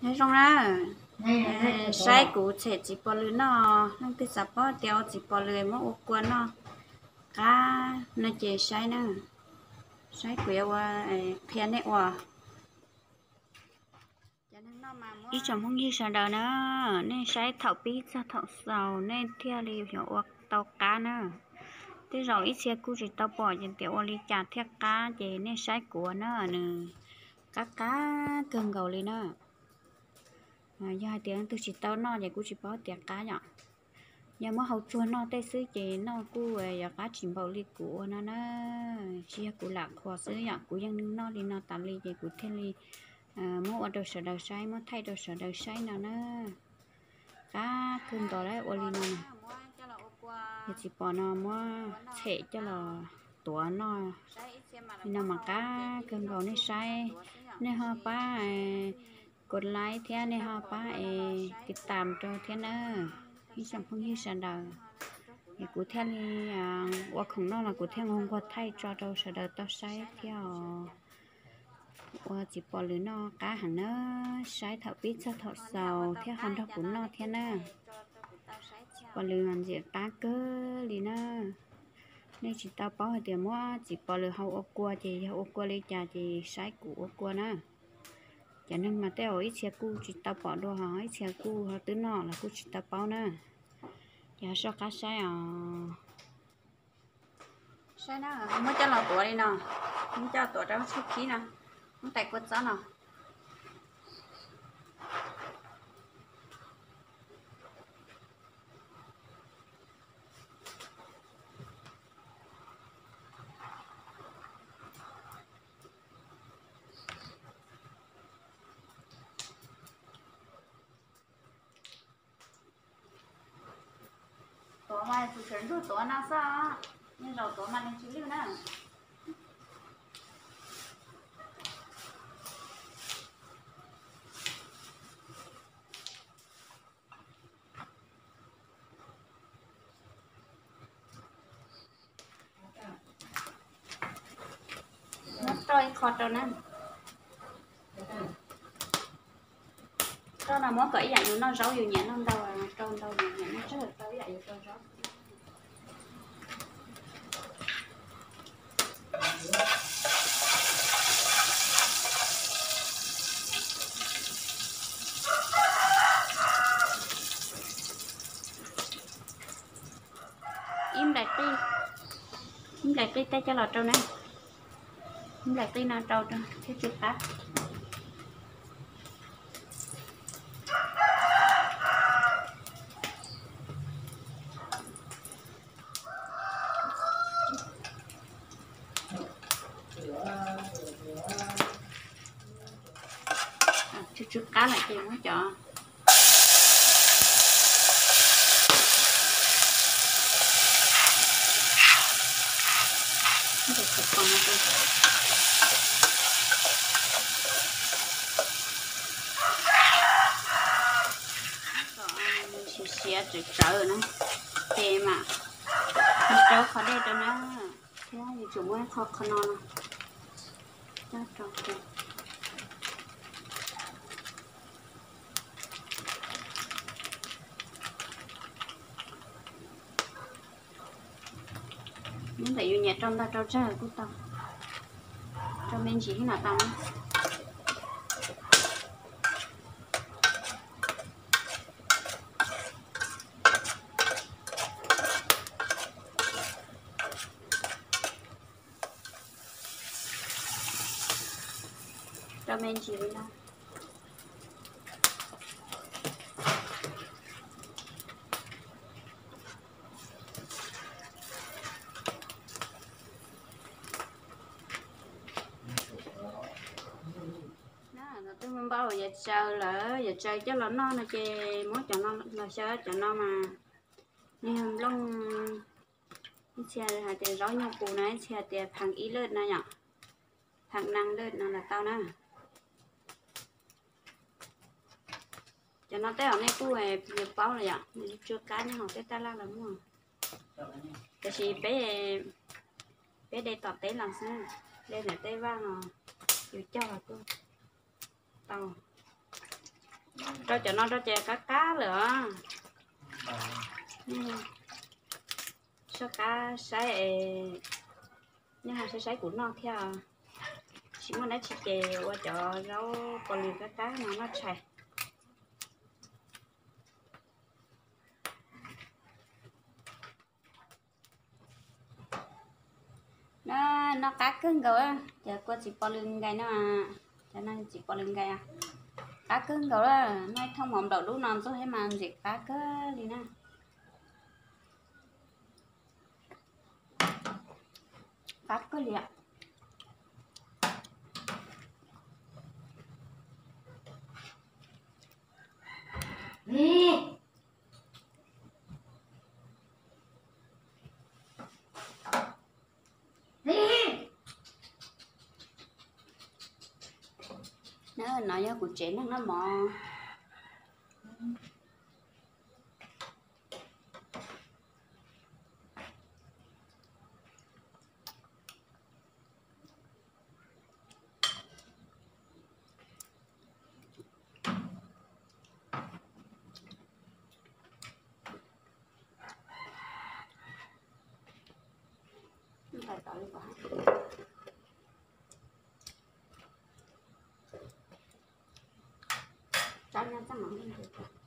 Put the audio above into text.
Nyob zoo na, saib kuv tshem txiv pos lws noj, leej twg xav paub tias ua txiv pos lws muab ua kua noj qab no ces saib na, saib kuv yuav ua, qhia nej ua. Ib tsoom phooj ywg sawv daws na, nej saib thaum pib txog thaum xaus nej thiaj li yuav ua tau qab na. Tej zaum ib txhia kuj tsis tau pom ces tias ua li cas thiaj qab ces nej saib kuv na, nws qab qab kawg nkaus li na. Yog hais tias leej twg tsis tau noj ces kuj tsis paub tias qab yom. Yog muab hau tsuag noj tej xwb ces noj kuj yuav qab tsis npaum li kuv ua no na. Tsis yog kuv lam qhuas xwb yom, kuv yeej noj li no tas li ces kuv thiaj li muab ua rau sawv daws saib, muab thaij rau sawv daws saib no na. Qab kawg nkaus lawm ua li no. Yog txiv pos no muab tshem coj los tuav noj li no mas qab kawg nkaus, nej saib, nej ho pab kos laib thiab nej ho pab es tiv tam rau thiab na, ib tsoom phooj ywg sawv daws. Es kuv thiaj li ua khoom noj los kuv thiaj nquag nquag thaij tso rau sawv daws tau saib thiab os. Ua txiv pos lws noj qab heev na, saib thaum pib txog thaum xaus thiab ho nrog kuv noj thiab na. Txiv pos lws mas ntxim qab kawg li na. Nej tsis tau paub hais tias muab txiv pos lws hau ua kua ces yog ua kua li cas ces saib kuv ua kua na. Cov neeg mas tej zaum ib txhia kuj tsis tau pom dua, ho ib txhia kuj ho twb noj los kuj tsis tau paub na. Ces ho soj qab saib os. Saib na, muab coj los tuav li no, muab coj los tuav rau lub tshub khib no, lub tais kua txob no. Tuav mas tus sawv ntsuag tuav no xwb, nej zaum tuav mas nws tsis lwj na. Muab rau ib qho rau na. Rau no muab kom ib yam yus noj zaub, yus nyiam noj ntau, rau ntau yus nyiam noj tsawg rau ib yam yus rau zaub. Ib nplaim qij, ib nplaim qij tej coj los rau na. Ib nplaim qij no rau rau thiab tsw qab. Tsw tsw qab lawm ces muab cov siav siav tsawv tsawv na, ces mam rau qhov dej rau na, thiab yuav tsum muab qhov qhov no no coj rau. Nyob ntawm yus nyiam rau ntau rau tsawg kuj tau, rau me ntsis thiab no tau na. Rau me ntsis li no. Twb npau yav tsaws lawm, yav tsaws coj los noj no ces muab cov no los xyaw, cov no mas nws yog nplooj, ib txhia hais tias zaub nyuj qus no, ib txhia tias pheev ib lawj no yom, pheev nees lawj no los tau na. Cov no tej zaum nej kuj yuav paub lawm yom, nws tsw qab nyob hauv tej taj laj los muaj. Tiam sis peb, peb de tom teb los xwb, de ntawm tej vaj no, yus cog los kuj tau. Rau cov no rau ces qab qab lawm os. Soj qab saib es nyob ho saib saib kuv noj thiab. Tsis muaj dab tsi ces ua cov zaub pos lws qab qab no noj tshais. Noj qab kawg nkaus, cov kua txiv pos lws nkais no, cov no txiv pos lws nkais, qab kawg nkaus, noj thooj mov nplaum dub no ntxuag thiab mas ntxim qab kawg li na. Qab kawg li. No yog kuv tsev neeg noj mov. Tso nyob txaj muag.